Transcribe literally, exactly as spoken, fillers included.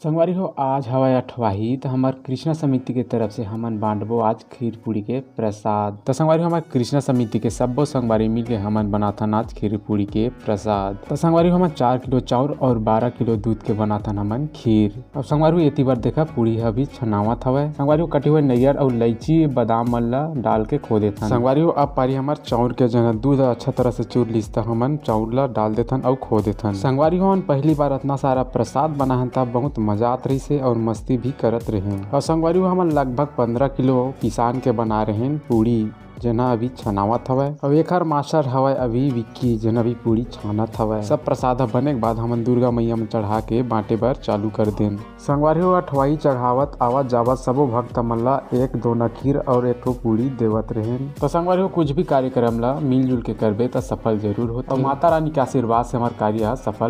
संगवारी हो, आज हवय अठवाही, त हमर कृष्णा समिति के तरफ से हमन बांटबो आज खीर पूड़ी के प्रसाद। त संगवारी हो, हमर कृष्णा समिति के सब्बो संगवारी मिलके हमन बनाथन आज खीर पूड़ी के प्रसाद। त संगवारी हो, हमन चार किलो चाउर और बारह किलो दूध के बनाथन हमन खीर। अब संगवारी हो, एती बर देखा, पूड़ी ह अभी छनावत हवय। संगवारी हो, कटे हुए नरियर अउ लइची, बादाम मन ला डाल के खो देथन। संगवारी हो, अब पारी हमर चाउर के, जेन ह दूध ह अच्छा तरह से चूर लिस, त हमन चाउर ला डाल देथन अउ खो देथन। संगवारी हो, हमन पहली बार अतना सारा प्रसाद बनाहन, त बहुत मजा आत रहिस हे अउ मस्ती भी करत रहेन। अउ संगवारी हो, हमन लगभग पंद्रह किलो पिसान के बना रहेन पूड़ी, जेन ह अभी छनावत हवय। अउ एखर मास्टर हवय अभी विक्की, जेन अभी पूड़ी छानत हवय। सब प्रसाद ह बने के बाद हमन दुर्गा मैया म चढ़ा के बांटे बर चालू कर देन। संगवारी हो, अठवाही चढ़ावत आवत जावत सबो भक्त मन ला एक दोना खीर और एक ठो पूड़ी देवत रहेन। तो संगवारी हो, कुछ भी कार्यक्रम ला मिलजुल के करबे त सफल जरूर होथे। और माता रानी के आशीर्वाद से हमार कार्य ह सफल